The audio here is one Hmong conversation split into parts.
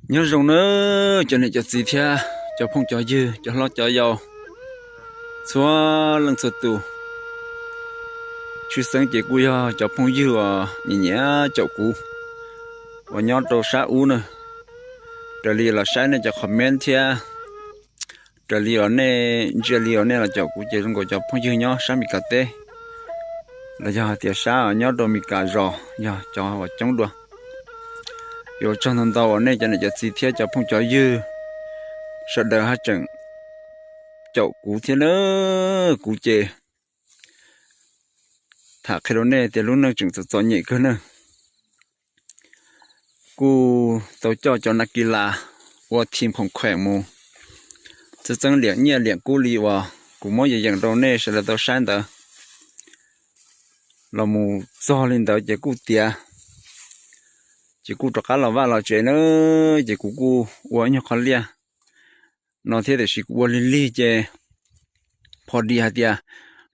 Nyob zoo nawb cov niam cov txiv thiab cov phooj cov ywg, cov hlob cov yau, txhua leej txhua tus. Tshwj xeeb ces kuj yog cov phooj ywg uas nyiam nyiam caum kuv uas nyob rau sab ub na. Raws li los saib nej cov comment thiab raws li los nej ntsia li los nej los caum kuv ces zoo nkaus cov phooj ywg nyob sab Meskas teb los yog hais tias sab nyob rau Meskas zos yog cov uas coob dua. Yuav tsaug ntau ntau uas nej cov niam cov txiv thiab cov phooj cov ywg sawv daws haj tseem caum kuv thiab na. Kuv ces tham qhia rau nej tias lub neej tseem txom txom nyem kawg na. Kuj tau coj cov nas kis las ua thim khoom kheem mus, txheeb txheeb liam nyiaj liam kub li uas kuv muab yees yees rau nej sawv daws tau saib ntawd. Los mus txog li ntawd ces kuj tiav, ces kuj rov qab los vaj los tsev na, ces kuv kuj ua ib nyuag qhov liaj no thiab tiam sis kuv ua lig lig ces pho dis hais tias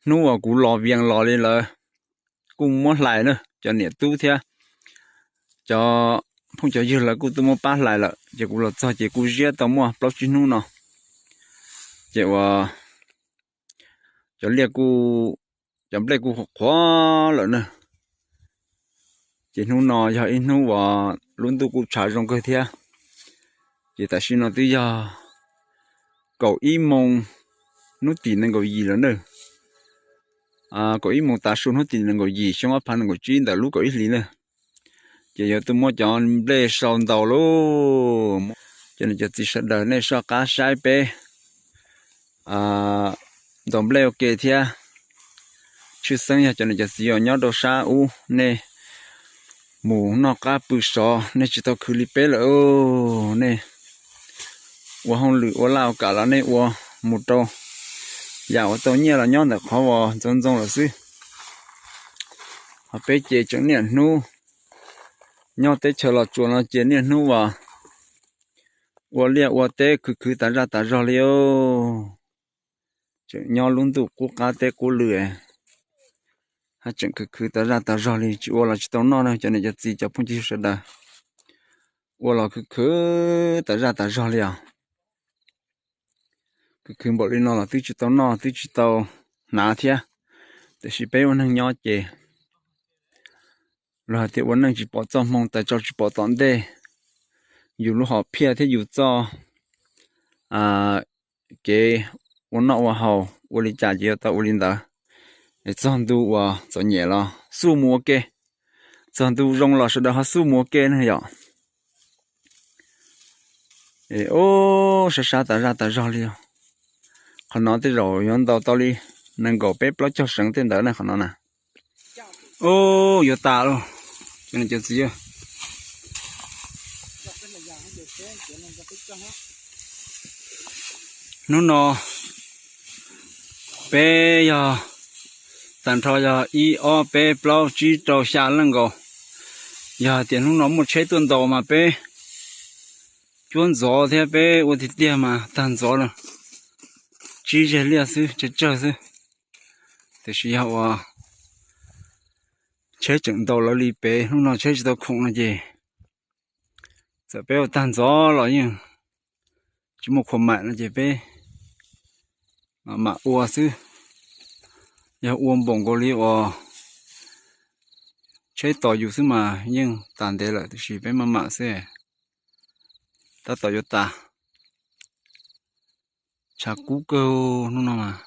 hnub uas kuv los vias los li lawm kuj muab hlais na, cov niam tub thiab cov phooj cov ywg lawv kuj tuaj muab pab hlais lawm ces kuv los txog ces kuj ziab tau muaj plaub tsib hnub no. Ces uas cov liaj kuj, cov nplej kuj qhuav lawm na. Ces hnub no yog ib hnub uas lub ntuj kuj tshav zoo kawg thiab. Ces tam sim no twb yog kaum ib moos hnub tim nees nkaum yim lawm na. Kaum ib moos tav su hnub tim nees nkaum yim xyoo ob phav nees nkaum tsib ntawm lub kaum ib hlis na. Ces yuav tuaj muab cov nplej sau ntaus lauj. Cov niam cov txiv sawv daws nej soj qab saib peb ntaus nplej ua ke thiab. Tshwj xeeb yog cov niam cov txiv uas nyob rau sab ub nej mus noj qab pw sov nej tsis tau khwv li peb lawm. Nej ua hauj lwm ua laj ua kam los nej ua mus rau yam uas tau nyiaj los nyob ntawm qhov uas ntxoov ntxoo lawm xwb. Ho peb ces tseem niaj hnub nyob teb chaws Los Tsuas no ces niaj hnub uas ua liaj ua teb khwv khwv tas zaj tas zog li. Tseem nyob lub ntuj qub qab teb qub lw, haj tseem khwv khwv tas zaj tas zog li, tsis ua los tsis tau noj na cov niam cov txiv cov phooj ywg sawv daws. Ua los khwv khwv tas zaj tas zog li os. Khwv khwv npaum li no los twb tsis tau noj twb tsis tau hnav thiab. Tiam sis peb ua neeg nyob ces luag hais tias ua neej tsis pom txoj hmoo, tais tso tsis pom tom ntej. Yus lub hom phiaj thiab yus txoj kev ua noj ua haus ua li cas ces yuav tau ua li ntawd. Es txog ntu uas txom nyem los xub mus ua ke, txog ntu zoo los sawv daws ho xub mus ua ke ne yom. Es ub, sab sab tas zaj tas zog li os. Qhov no tej zaum yuav ntaus tau li nees nkaum peb plaub caug seev tej ntawd na qhov no na. Ub, yuav tas lawm cov niam cov txiv. Hnub no peb yog tag nrho yog ib ob peb plaub tsib rau xya leej nkaus. Yog hais tias hnub no muaj tsheb tuaj ntaus mas peb cuab ntxov thiab peb ua tiag tiag mas tag ntxov lawm, tsib zeg liaj xwb tsawg tsawg xwb. Tiam sis yog uas tsheb tseem ntaus lawv li pem hnub no tsheb tsis tau khoom no ces txawm peb ua tag ntxov los yeej tsis muaj khuam mam no ces peb mam ua xwb. Yog ua npaum nkaus li uas tsheb tos yus xwb mas yeej tas ntev lawm tiam sis peb maj mam xwb. Tab tom yuav tas, tshav kub kawg hnub no mas.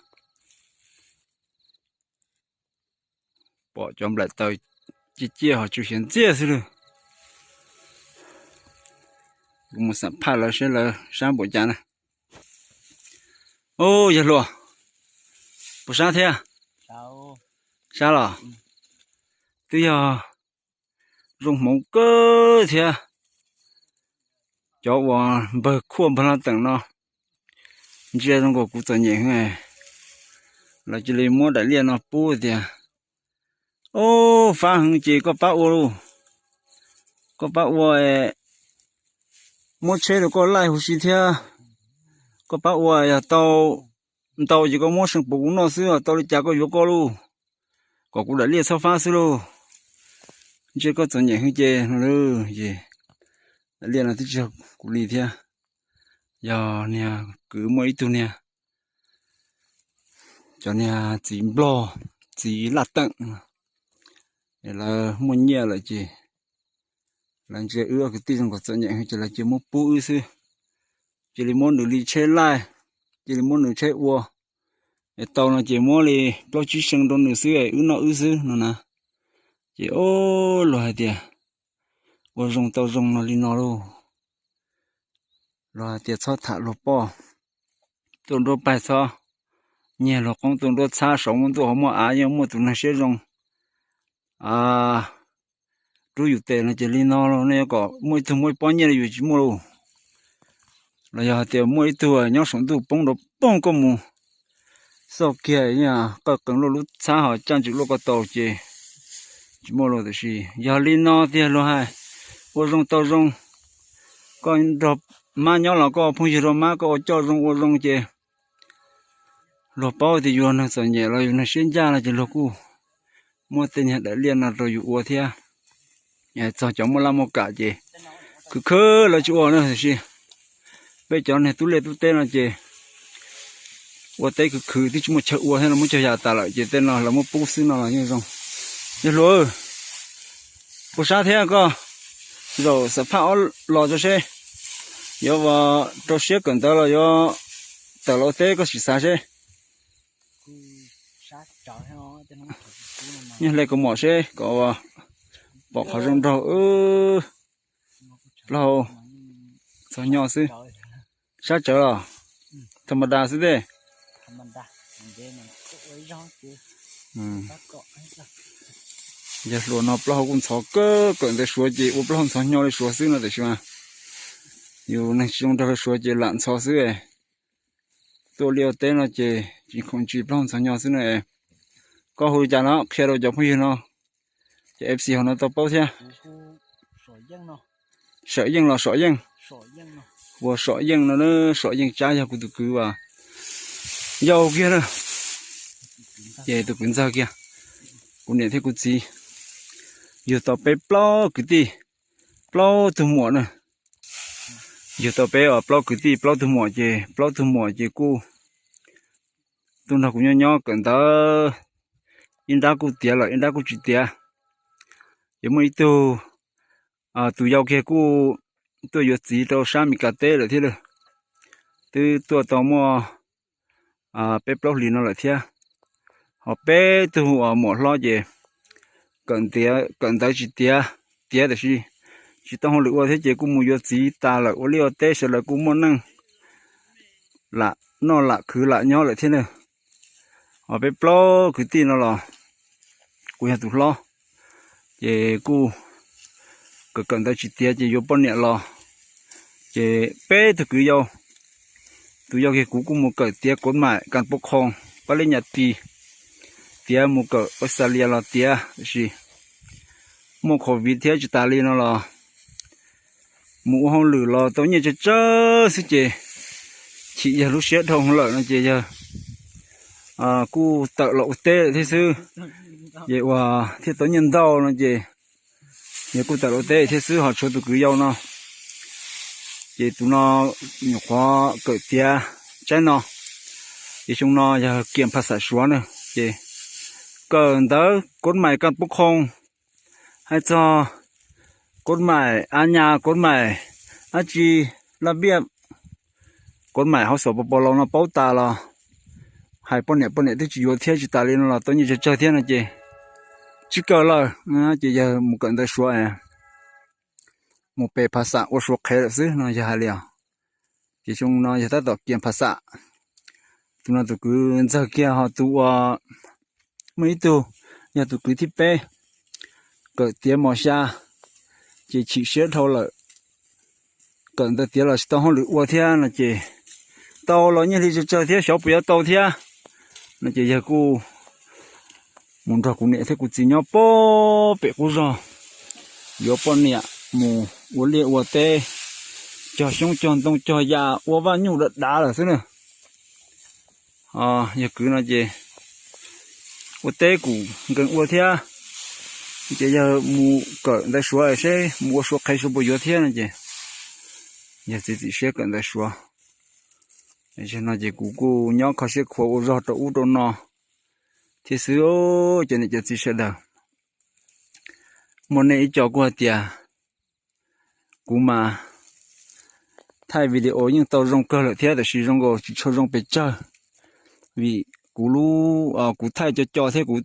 Pom cov nplaim taws ciaj ciaj ho tsw xyov ntxiaj xwb lawm. Kuv mus xam phaj lawv seb lawv sab npaum cas na. Ub, yawg hluas, puas sab thiab? Sab los? Twb yog zoo hmoov kawg thiab. Cov uas npawg Khuaj npawg Laj Teem no ntsia zoo nkaus kuv txom nyem heev, lawv cia li muab daim liaj no pub tias, ub, fab heev ces koj pab ua lauj, koj pab ua, muab tsheb rau koj laij huv si thiab, koj pab ua, yog tau ntau ces koj muab seev puv kuv noj xwb, tau li cas koj yuav koj lauj, kom kuv daim liaj txhob fab xwb lauj. Ntsia koj txom nyem heev ces no lauj, ces Liaj no twb tsis yog kuv li thiab, yog niag kwv muaj ib tug niag, cov niag txiv nplog, txiv laj teem, lawv muaj nyiaj lawm ces lawv ntsia wb ob kwv tij zoo kom txom nyem ces lawv cia muab pub wb xwb. Cia li muab nws li tsheb laij, cia li muab nws tsheb ua, es tau no ces muab li plaub tsib xees rau nws xwb es wb noj wb xwb no na. Ces o, luag hais tias ua zoo tau zoo no li no lauj. Luag hais tias txhob tham luag poj, tuaj nruab pag txhob nyiag luag qoob, tuaj nruab txhab saum muaj ntuj hauv muaj av, yeej muaj tus neeg siab zoo rub yus tes no ces li no los nej yuav kom muaj ib tug muaj ib pob nyiaj li yus tsis muaj lauj. Los yog hais tias muaj ib tug nyob saum ntuj poob rau poog koj mus xauj kiag qawj qees luaj lub txhab ho caj ntswm luaj koj tau ces tsis muaj lauj. Tiam sis yog li no tiag luag hais ua zoo tau zoo, koj nrog mab nyob los koj ua phooj ywg rau mab, koj ua coj zoo ua zoo ces luag paub tias yus neeg txom nyem los yus neeg siab ncaj no ces luag kuj muab tej niag daim liaj no rau yus ua thiab. Txog cov muaj laj muaj kam ces khwv khwv lawv tsis ua na, tiam sis peb cov niag tub liaj tub teb no ces ua teb khwv khwv twb tsis muaj chaw ua thiab no, muab cog yam tas lawm ces tej no lawv muab pub xwb no los yeej zoo. Yog hluas, puas sab thiab koj? Zaum xam phaj ob los tso seb yuav rau siab kawm ntawv los yuav tawm los ua teb, koj sim xav seb. Nyob hle kaus mom seb kom pom qhov zoo nraug. Plaub hau ntxhov nyo xwb. Sab tsawv los? Tha ma da xwb tej. Yog hluas no plaub hau kuj ntxhov kawg, kawm ntawv suav ces ua plaub hau ntxhov nyo li suav xwb no tiam sis mas yus neeg tsis zoo nraug li suav ces lam ntxhov xwb. Tuaj liaj ua teb no ces tsis khoom ntsis plaub hau ntxhov nyo xwb no. Koj hu li cas no qhia rau cov phooj ywg no, cov F C hauv no tau paub thiab. Sawm Yeej los Som Yeej? Ua Som Yeej no, Som Yeej Tsab yog kuv tus kwv uas yau kiag na, ces tus kwv ntxawg kiag. Kuv niam thiab kuv txiv yug tau peb plaub kwv tij, plaub tug muam na. Yug tau peb plaub kwv tij plaub tug muam ces plaub tug muam ces kuj tuaj nrog kuv nyob nyob kawm ntawv, ib nrab kuj tiav lawm ib nrab kuj tsis tiav. Ces muaj ib tug, tus yau kiag kuj tuaj yuav txiv rau sab Mes Kas teb lawm thiab lawm, twb tuaj tau muaj peb plaub hlis no lawm thiab. Ho peb tug muam hlob ces kawm ntawv tsis tiav, tiav tiam sis tsis tau hauj lwm ua thiab ces kuj mus yuav txiv tas lawm ua liaj ua teb sawv daws kuj muaj neej lam noj lam khwv lam nyob lawm thiab na. Ho peb plaub kwv tij no los kuv yog tus hlob, ces kuj kawm kawm ntawv tsis tiav ces yuav poj niam los, ces peb tug kwv yau, tus yau kiag kuv kuj mus kawm tiav kov maim kas pov khoos pab leb nyas tis, tiav mus kawm Australia los tiav tiam sis muaj covid thiab tsis tas li no los mus ua hauj lwm los tau nyiaj tsawg tsawg xwb ces chim yawg lub siab dhau lawm no ces yawg kuj tawm los ua teb lawm thiab xwb. Ces uas thiaj tau nyiaj ntau no ces yawg kuj tawm los ua teb thiab xwb, ho tshuav tus kwv yau no, ces tus no nyuam qhuav kawm tiav tsaib no, ces xyoo no yog kiam phas xam suav na, ces kawm ntawv kov maim kas pov khoos, hais txog kov maim a nyas kov maim dab tsi laj npiaj, kov maim hauv xos pos pos laus no paub tas los hais poj niam poj niam twb tsis yuav thiab tsis tas li no los tau nyiaj tsawg tsawg thiab no ces tsis kawm lawm, ces yawg mus kawm ntawv suav, mus pem phas xam ua suav qhev lawm xwb no yawg hais li os. Ces xyoo no yawg tab tom kiam phas xam. Tus no tus kwv ntxawg kiag ho tus uas muaj ib tug yog tus kwv thib peb, kawm tiav mos xya, ces chim siab dhau lawm, kawm ntawv tiav los tsis tau hauj lwm ua thiab no ces tau los nyiaj hli tsawg tsawg thiab xyov puas yuav tau thiab no ces yawg kuj mus nrog kuv niam thiab kuv txiv nyob pem qub zog, yuav poj niam mus ua liaj ua teb, cog xyoob cog ntoo cog yas ua vaj nyuj dav dav lawm xwb na. Yawg kwv no ces ua teb kuj nkees ua thiab, ces yawg mus kawm ntawv suav seb mus ua suav qhev suav puas yuav thiab no ces Yog txiav txim siab kawm ntawv suav. Tam sim no ces kuv kuj nyob kho siab khuav ua zog rau ub rau no thiab xwb, cov niam cov txiv sawv daws. Muaj nej ib co kuj hais tias kuv mas thaij video yeej tau zoo kawg lawm thiab, tab sis zoo nkaus tsis tshua zoo pes tsawg, vim kuv lub, kuv thaij co co thiab kuv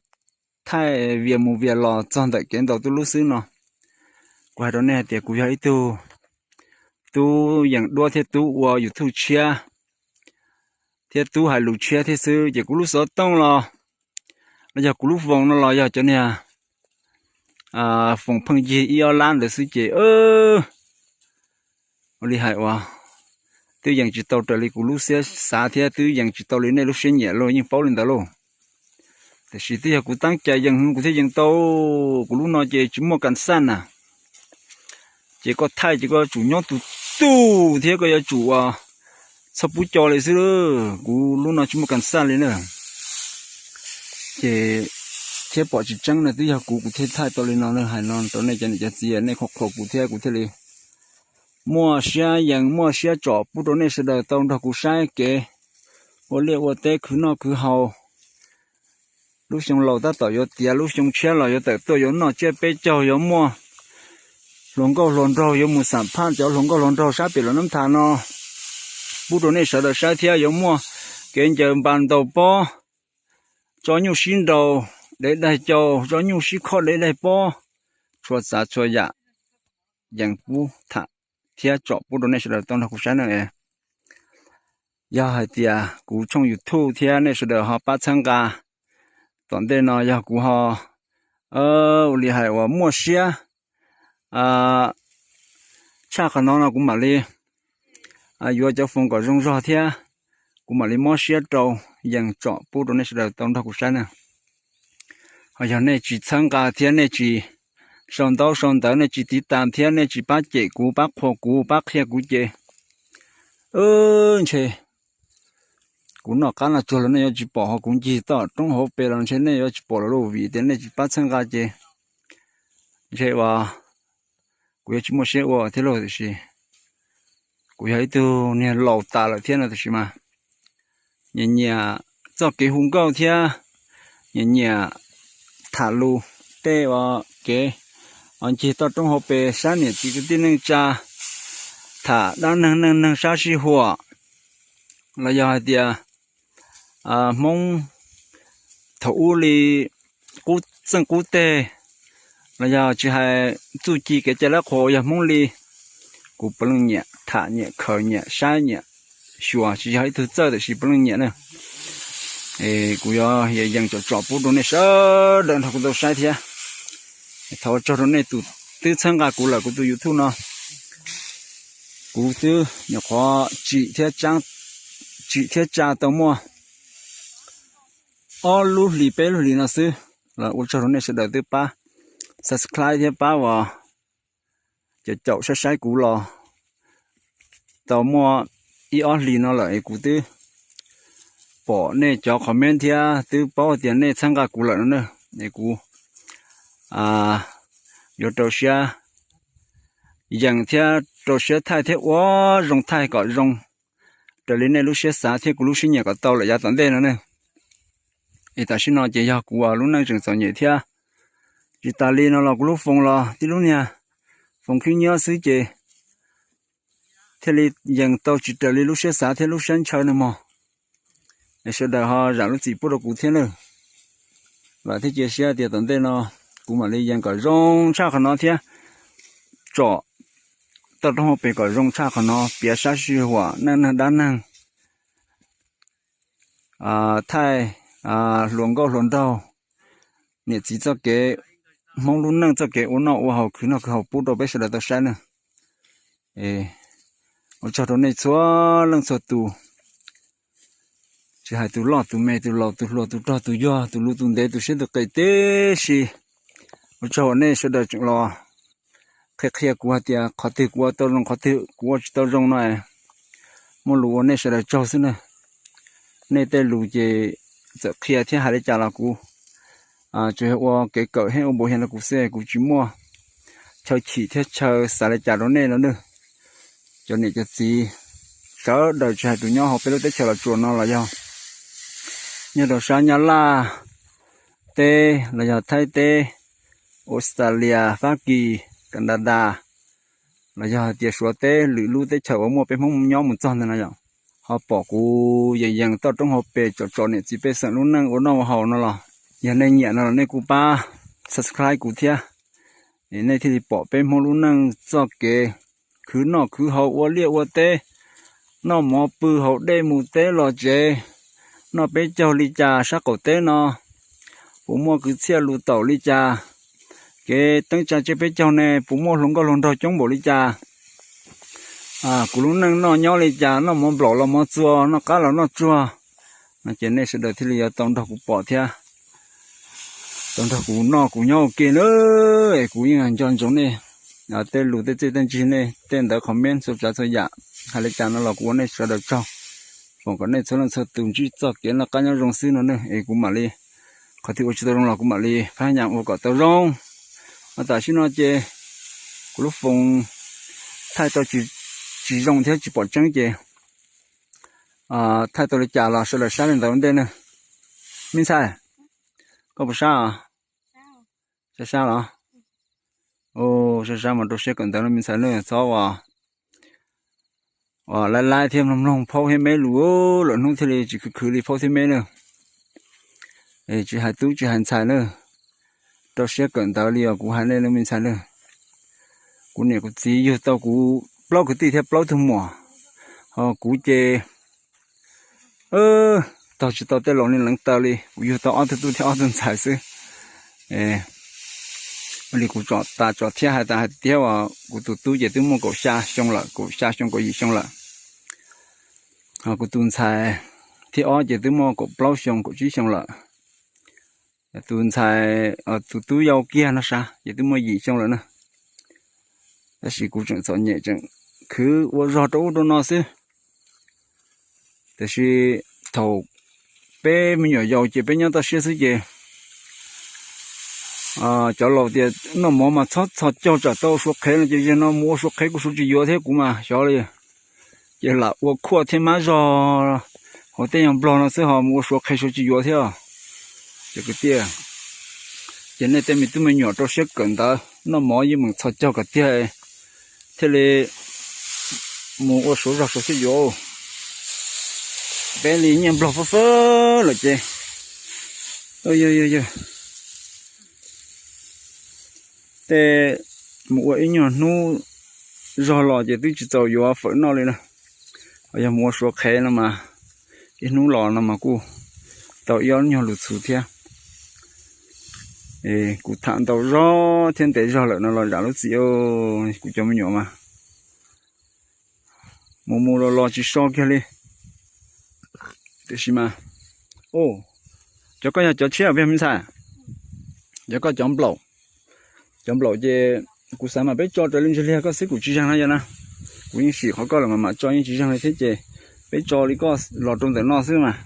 thaij vias mus vias los txog ntawm kev ntaus tuj lub xwb no. Kuv hais rau nej hais tias kuv yog ib tug tub yees duab thiab tub ua YouTube tshiab thiab tub hais lus tshiab thiab xwb, ces kuv lub xov tooj los los yog kuv lub foos no los yog cov niag foos pheej yig ib ob lab ntawd xwb ces ua li hais uas twb yees tsis tau raws li kuv lub siab xav thiab twb yees tsis tau li nej lub siab nyiam lauj, yeej paub li ntawd lauj. Tab sis twb yog kuv tab cai yees kuv thiaj yees tau. Kuv lub no ces tsis muaj kas xaj na, ces koj thaij ces koj yuav tsum nyob tus tug thiab koj yuav tsum ua txhob pub co li xwb. Kuv lub no tsis muaj kas xaj li na. Ces thiab pom tsis tseeb no twb yog kuv, kuv thiaj thaij tau li no na. Hais no rau nej cov niam cov txiv, nej qhuas qhuas kuv thiab kuv thiaj li muaj siab yees muaj siab tsom pub rau nej sawv daws tau nrog kuv saib kev ua liaj ua teb khwv noj khwv haus. Lub xyoo laus tab tom yuav tiav, lub xyoo tshiab los yuav tawm tuaj, yuav noj tsiab peb caug, yuav muaj hluas nkauj hluas nraug, yuav mus xam phaj cov hluas nkauj hluas nraug sab pem Los Nab Thas no pub rau nej sawv daws saib thiab yuav muaj kev ncaws npas ntaus pob, tso nyuj sib nraus dev daig caus, tso nyuj sib khob dev daig pob, txhua tsav txhua yam yees pub tham thiab tsom pub rau nej sawv daws tau nrog kuv saib na. Yog hais tias kuv tshooj YouTube thiab nej sawv daws ho pab txhawb nqa, tom ntej no yog kuv ho ua li hais uas muaj siab tshaj qhov no no kuv mam li yuav cov foos kom zoo zog thiab kuv mam li mob siab rau yees tsom pub rau nej sawv daws tau nrog kuv saib na. Ho yog nej tsis txhawb nqa thiab nej tsis sau ntaub sau ntawv, nej tsis tiv tas thiab nej tsis pab cem kuv, pab qhuas kuv, pab qhia kuv ces ntshe kuv noj qab noj tsuag los nej yuav tsis pom, ho kuv ncig toj roob hauv pes los ntshe nej yuav tsis pom los lauj, vim tias nej tsis pab txhawb nqa ces ntshe uas kuv yuav tsis muaj siab ua thiab lauj. Tiam sis kuv yog ib tug niag laus tas lawm thiab no, tiam sis mas nyiam nyiam txoj kev hu nkauj thiab nyiam nyiam tham lus tej uas kev uas ncig toj roob hauv pes saib niam txiv kwv tij neej tsa, tham dab neeg neej neeg sab sij huam, los yog hais tias Hmoob thaum ub li qub txeej qub teg, los yog tsis hais txuj ci kev cai lab qhuas uas yog Hmoob li, kuv puav leej nyiam tham, nyiam khaws, nyiam saib, nyiam xyuas, tsis yog ib tug txawj, tiam sis puav leej nyiam na. Kuv yuav yees tsom tsom pub rau nej sawv daws nrog kuv tau saib thiab. Thov ua tsaug rau nej tus twb txhawb nqa kuv lawm, kuv tus YouTube no kuv twb nyuam qhuav tsim thiab tsa tau muaj ob lub hlis peb lub hlis no xwb, los ua tsaug rau nej sawv daws twb pab subscribe thiab pab uas caum caum saib saib kuv los tau muaj ib ob hlis no lawm es kuv twb pom nej cov comment thiab twb paub tias nej txhawb nqa kuv lawm no na. Es kuv yuav rau siab yees thiab rau siab thaij thiab ua zoo thaij kom zoo raws li nej lub siab xav thiab kuv lub siab nyiam kom tau lawm yav tom ntej no ne. Es tam sim no ces yog kuv lub neej tseem txom nyem thiab, tsis tas li no los kuv lub foos los tib lub niag foos khib nyiab xwb ces thiaj li yees tau tsis raws li lub siab xav thiab lub siab ntshaw no mog. Es sawv daws ho zam lub txim pub rau kuv thiab nawb. Vam thiab cia siab tias tom ntej no kuv mam li yees kom zoo tshaj qhov no thiab tsom toj roob hauv pes kom zoo tshaj qhov no, piav sab sij huam neej neeg dab neeg, thaij hluas nkauj hluas nraug, niam txiv txoj kev, Hmoob lub neej txoj kev ua noj ua haus khwv noj khwv haus pub rau peb sawv daws tau saib na. Ua tsaug rau nej txhua leej txhua tus, tsis hais tus loj tus me, tus laus tus hluas, tus rog tus yog, tus luv tus ntev, tus siab tus qis tib si. Ua tsaug uas nej sawv daws tseem los qhia qhia kuv hais tias qhov twg kuv ua tau zoo, qhov twg kuv ua tsis tau zoo no, muaj lus ua nej sawv daws tsaug xwb na. Nej tej lus ces txawm qhia thiab hais li cas los kuv tsuas yog ua kev kawm thiab ua npaum li no rau kuv xwb, kuv tsis muaj chaw chim thiab chaw xav li cas rau nej no nawb. cov niam cov txiv sawv daws tsis hais tus nyob hauv peb lub teb chaws Los Tsuas no los yog nyob rau sab Nyab Laj teb los yog Thaib teb, Australia, Fab Kis, Canada, los yog hais tias Suav teb, lwm lub teb chaws uas muaj peb Hmoob nyob mus txog ntawd no yom, ho pom kuv yees yees toj roob hauv pes tsom tsom niam txiv pej xeem lub neej ua noj ua haus no los, yog nej nyiam no los nej kuj pab subscribe kuv thiab, es nej thiaj li pom peb Hmoob lub neej txoj kev khwv noj khwv haus ua liaj ua teb, noj mov pw haus dej mus teb los tsev, noj peb caug li cas sab qaum teb no, puas muaj kwv txhiaj lus taum li cas, kev teeb tsa tsiab peb caug ne puas muaj hluas nkauj hluas nraug coob npaum li cas, kuv lub neej noj nyob li cas, noj mov nplaum los mov txua, noj qab los noj tsuag no ces nej sawv daws thiaj li yuav tau nrog kuv pom thiab tau nrog kuv noj kuv nyob ua ke na. Es kuv yeej nco ntsoov nej tej lus tej txiaj tej ntsig, nej tej ntawv comment txhua tsav txhua yam hais li cas no los kuv ua nej sawv daws tsaug, foom kom nej txhua leej txhua tus ntsib txoj kev noj qab nyob zoo xwb no ne. Es kuv mam li, qhov twg ua tsis tau zoo los kuv mam li phab nyas ua kom tau zoo. Tam sim no ces kuv lub foos thaij tau tsis zoo thiab tsis pom tseeb ces thaij tau li cas los sawv daws saib li ntawd ua ntej na. Me ntxhais, koj puas sab? Sab sab los? Sab sab mas rau siab kawm ntawv no me ntxhais na, txhob ua laiv laiv thiab mloog mloog phaub thiab me lus, lwm hnub thiaj li tsis khwv khwv li phaub thiab me na. Tsis hais tub tsis hais ntxhais na, rau siab kawm ntawv li os kuv hais nej na me ntxhais na. Kuv niam kuv txiv yug tau kuv plaub kwv tij thiab plaub tug muam, ho kuv ces tog tsis tau tej laus ni leev taw li, kuv yug tau ob tug tub thiab ob tug ntxhais xwb. Ua li kuv tsom tas tsom thiab hais tas hais tias kuv tus tub ces twb muaj kaum xya xyoo lawm, kaum xya xyoo kaum yim xyoo lawm. Ho kuv tus ntxhais thib ob ces twb muaj kaum plaub xyoo kaum tsib xyoo lawm. Tus ntxhais, tus tub yau kiag no sav ces twb muaj yim xyoo lawm na. Tab sis kuv tseem txom nyem tseem khwv ua zog rau ub rau no xwb. Tiam sis thaum peb me nyuam yaus ces peb nyob toj siab xwb ces cov laus tias noj mov mas txhob txhos caug tsam tau suav qhev no ces zaum no mus ua suav qhev kuj suav tsis yuav thiab kuv mas xyov li. Ces lam ua khuaj thiab mab zog hauv tej nyuag nplog no xwb ho mus ua suav qhev suav tsis yuav thiab. Ces kwv tij, ces nej tej me tub me nyuam rau siab kawm ntawv, noj mov yeej meem txhos caug kom tiag thiaj li mus ua suav zog suav xwb yuav. Peb li nyiaj nplog fab fab lawm ces, yog yog yog, tej mus ua ib nyuag hnub zog los ces twb tsis txaus yuav fawm noj li na. Ho yog mus ua suav qhev no mas ib hnub los no mas kuj tau ib ob nyuag lus txhuv thiab. Kuv tham ntau zog thiab ntev zog lawm no los zam lub txim, kuv cov me nyuam mas mus mus los los tsis so kiag li. Tiam sis mas, cov koj yog cov tshiab me ntxhais, cov koj cov nplaum, cov nplaum ces kuv xav mas peb tso raws li ntsis liag koj xwb kuv tsis zeeg no yog na. Kuv yeej sim qhov koj lawm mas mam tso yeej tsis zeeg li thiab ces peb tso li koj los rau ntawm no xwb mas.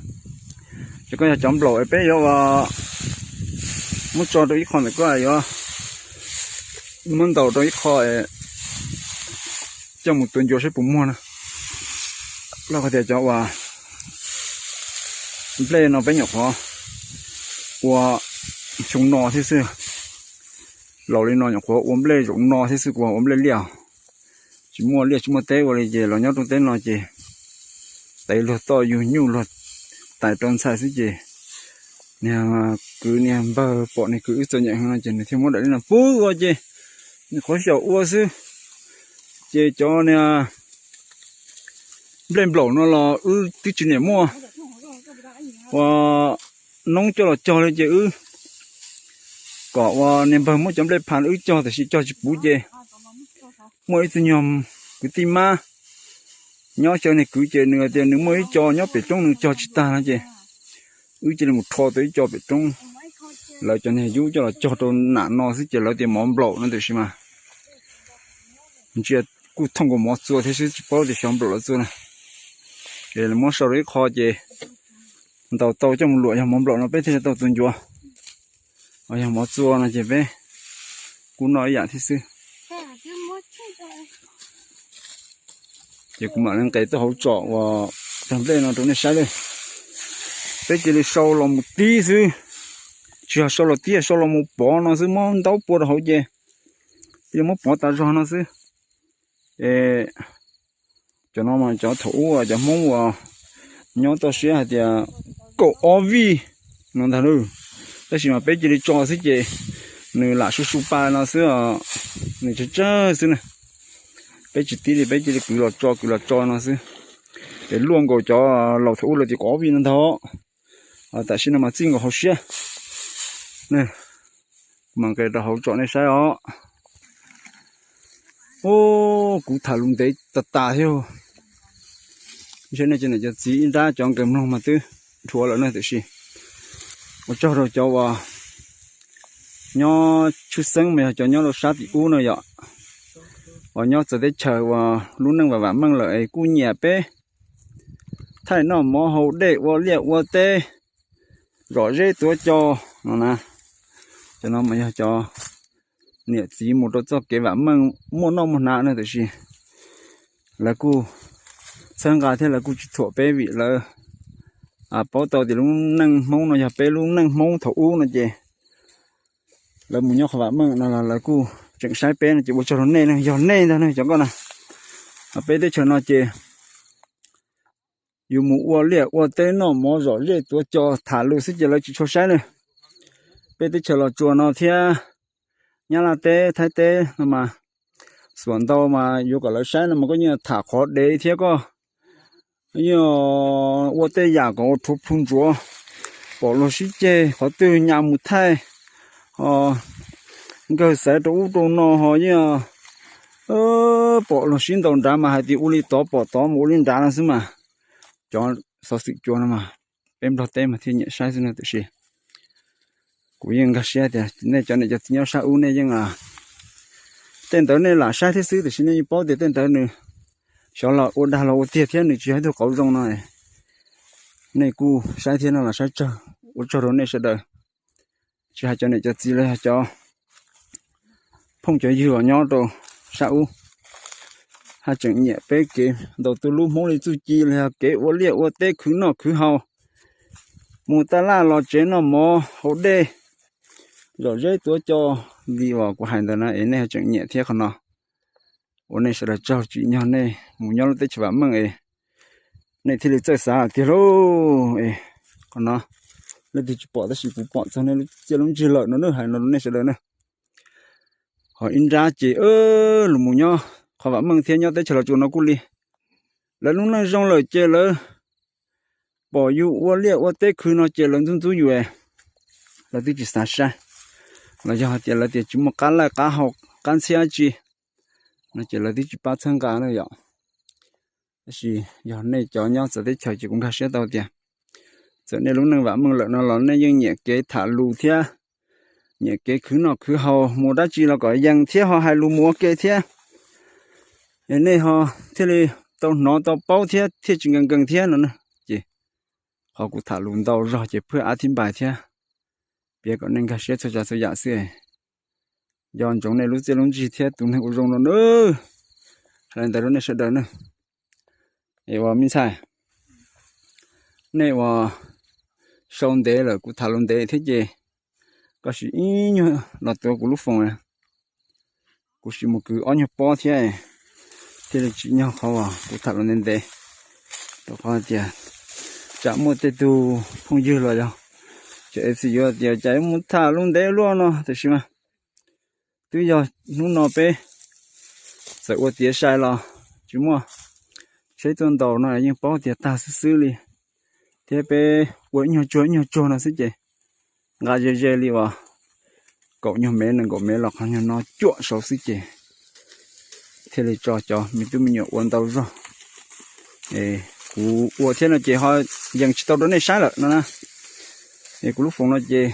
Cov koj yog cov nplaum es peb yuav ua muab tso rau ib qho ntawm koj yuav muab ntaus rau ib qho coj mus tua ncuav saib puas muag na. Loj qhov tias cov uas nplej no peb nyuam qhuav ua xyoo no thiab xwb. Laus li no nyuam qhuav ua nplej zaum no thiab xwb, kuv ua nplej liaj. Tsis muaj liaj tsis muaj teb ua li ces los nyob rau teb no ces tes luag toj yug nyuj luag tais rau ntxhais xwb ces niag kwv niag npawg pom niag kwv wb txom nyem heev no ces nws thiaj muab daim liaj no pub ua ces nws qhuav xyaum ua xwb. Ces cov niag nplej nplaum no los wb twb tsis niam muaj, ua noob coj los cog li ces wb kom ua niag npawg muab cov nplej phav wb cog tab sis cog tsis puv ces muaj ib tug nyuag kwv tij mab nyob xyaw niag kwv ces nws tias nws muaj ib co nyob pem roob nws cog tsis tag no ces wb cia li mus rho tau ib co pem roob. Lawv cov niag yub coj los cog rau nam no xwb ces lawv tias mov nplaum no tiam sis mas ntsia kuj thooj nkaus mov txua thiab xwb tsis paub tias xyov nplaum los txua na. Ces muab sau rau ib qho ces ntaus tau coj mus luam yog mov nplaum no peb thiaj li tau tua ncuav. Ho yog mov txua no ces peb kuj noj ib yam thiab xwb. Ces kuv mam li nqes tuaj hauv tsom uas tag nplej no rau nej saib li. Peb cia li sau los mus tib xwb, tsis yog sau los tib, sau los mus pov no xwb, muab ntaub pua rau hauv ces cia li muab pov tas zog no xwb. Es cov no mas cov thaum ub cov Hmoob uas nyob toj siab hais tias kaum ob vij no ntag lauj. Tab sis mas peb cia li tso xwb ces nws lam su su pa no xwb os, nws tsawg tsawg xwb na. Peb tsis tib li, peb cia li kwv los tso kwv los tso no xwb. Es luaj nkaus cov laus thaum ub lawv tias kaum ob vij no ntag. Tam sim no mas txij nkaus hauv siab. Kuv mam nqes rau hauv tsom nej saib os. Ub, kuv tham lus ntev tas tas thiab. Ntshe nej cov niam cov txiv ib nrab cov nkees mloog mas twb dhuav lawm na, tiam sis ua tsaug rau cov uas nyob tshwj xeeb mas yog cov nyob rau sab tim ub no yom, uas nyob txawv teb chaws uas lub neej vam vam meej lawm es kuj nyiam peb thaij noj mov haus dej ua liaj ua teb zom zeb tuav co no na. Cov no mas yog cov niam txiv mus rau txoj kev vam meej muaj noj muaj hnav na, tiam sis lawv kuj txhawb nqa thiab lawv kuj tsis thuam peb vim lawv paub tau tias lub neej Hmoob no yog peb lub neej Hmoob thaum ub no ces lawv mus nyob qhov vam meej no los lawv kuj tseem saib peb no ces ua tsaug rau nej no, yog nej ntag ne cov nkauj na. Peb teb chaws no ces yus mus ua liaj ua teb noj mov zom zeb tuav co tham lus xwb ces lawv tsis tshua saib na. Peb teb chaws Los Tsuas no thiab Nyab Laj teb Thaib teb no mas xuam ntau mas yuav kom lawv saib no mas koj yeej tham qhov dev thiab koj yeej ua tej yam kom ua rhuav plhu ntsuav, pom luag sib ceg qhov twg nyas mus thaij, ho nkawg xaiv rau ub rau no ho yeej pom luag sib ntaus nrad mas hais tias ua li tod pom tod mus ua li nrad no xwb mas. Cov xov xwm cua no mas peb Nplog teb mas thiaj nyiam saib xwb no, tiam sis kuv yeej nkag siab tias nej cov niam cov txiv nyob sab ub nej yeej, tej ntawd nej lam saib thiab xwb tiam sis nej yeej paub tias tej ntawd nws xyov los ua dag los ua tiag thiab nws tsis yog ib tug qauv zoo no. Nej kuj saib thiab no los saib tsaug, ua tsaug rau nej sawv daws. Tsis hais cov niam cov txiv los yog cov phooj cov ywg uas nyob rau sab ub, haj tseem nyiam peb kev ntaus tus lub Hmoob li txuj ci los yog kev ua liaj ua teb khwv noj khwv haus, mus taj laj los tsev noj mov haus dej, zom zeb tuav co li uas kuv hais ntawd na es nej haj tseem nyiam thiab qhov no. Ua nej sawv daws tsaug, tsim nyog nej mus nyob lub teb chaws vam meej es nej thiaj li txawj xav tiag lauj. Es qhov no leej twg tsis pom tab sis kuv pom txog nej lub txiaj lub ntsig lawm no na, hais no rau nej sawv daws na. Ho ib nrab ces los mus nyob qhov vam meej thiab nyob teb chaws Los Tsuas no kuj li, lawv lub neej zoo lawm ces lawv pom yus ua liaj ua teb khwv no ces lawv ntxub ntxub yus, lawv twb tsis xav saib, los yog hais tias lawv tias tsis muaj qab laij qab hau qab ntxhiab tsi no ces lawv twb tsis pab txhawb nqa na yom. Tab sis yog nej cov nyob txawv teb chaws ces kuv nkag siab tau tias txawm nej lub neej vam meej lawm no los nej yeej nyiam kev tham lus thiab nyiam kev khwv noj khwv haus, mus dab tsi los kom yees thiab ho hais lus mus ua ke thiab, es nej ho thiaj li tau hnov tau paub thiab thiaj tsis nkees nkees thiab no na. Ces qhov kuv tham lus ntau zog ces phwj ab thib npais thiab piav kom nej nkag siab txhua tsav txhua yam xwb. Nco ntsoov nej lub txiaj lub ntsig thiab tus neeg ua zoo no na. Hais li ntawd rau nej sawv daws na. Es uas me ntxhais, nej uas sau ntev lawm kuv tham lus ntev thiab ces koj sim ib nyuag los tuav kuv lub foos, kuv sim mus kwv ob nyuag pob thiab thiaj li tsim nyog qhov uas kuv tham lus ntev ntev. Rau qhov tias tsam muaj tej tug phooj ywg los yog cov F C yuav tias cas mus tham lus ntev luaj no, tiam sis mas twb yog hnub no peb txawm ua tiav sai los tsis muaj tsheb tuaj ntaus no yeej paub tias tag xwb xwb li, thiab peb ua ib nyuag tsuag ib nyuag tsuag no xwb ces nqa ze ze li uas kaum nyuag mev nees nkaum mev los qhov nyuag no cuam saud xwb ces thiaj li tso cov me tub me nyuam ua ntau zog. Kuv ua thiab no ces ho yees tsis tau rau nej saib lawm no na. Es kuv lub foos no ces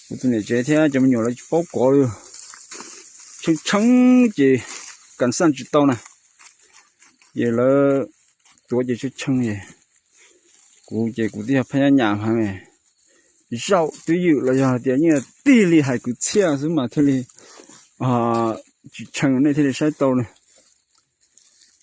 kuv tus niam tsev thiab cov me nyuam lawv tsis paub kov li, tshee tshee ces kas xaj tsis tau na. Ces lawv tuav ces tshee tshee es kuv ces kuv twb yog phab nyab nyam heev, zaum twb ywm los yog tias yeej tig li hais kwv txhiaj xwb mas thiaj li tsis tshee nej thiaj li saib tau na.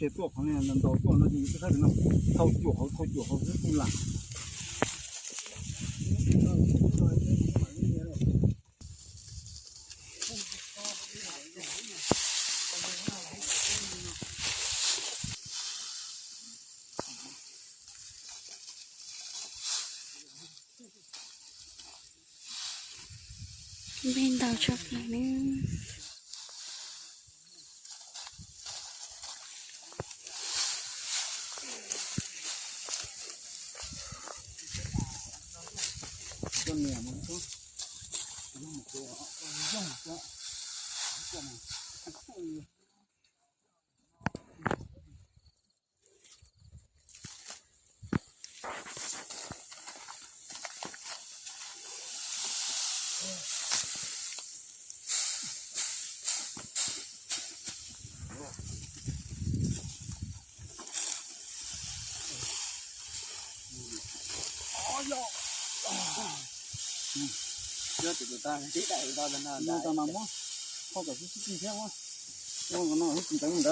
tsis tuaj qhov no, ntaus tuaj no ces yus twb khawb no, thau cuam hauv, thau cuam hauv xwb kuj lam. Npej ntaus tshaj plaws nawb. Muab, muab kom xwb xwb thiab muab, muab kom no xwb tsis ntawd mus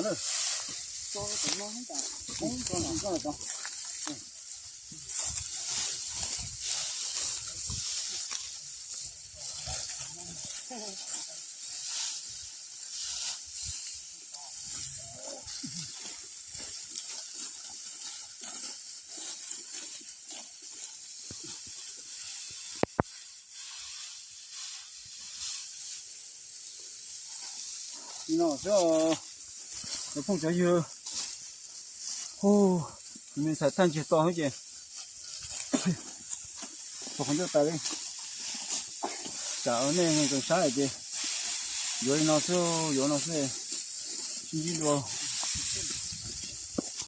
ntawd lawm. No xwb, cov phooj cov ywg, hu, me ntxhais tag ntsiag to xwb ces tau qhov ncauj tas li. Tsam nej txoos sab ces yuav li no xwb, yuav no xwb, sib ntsib dua.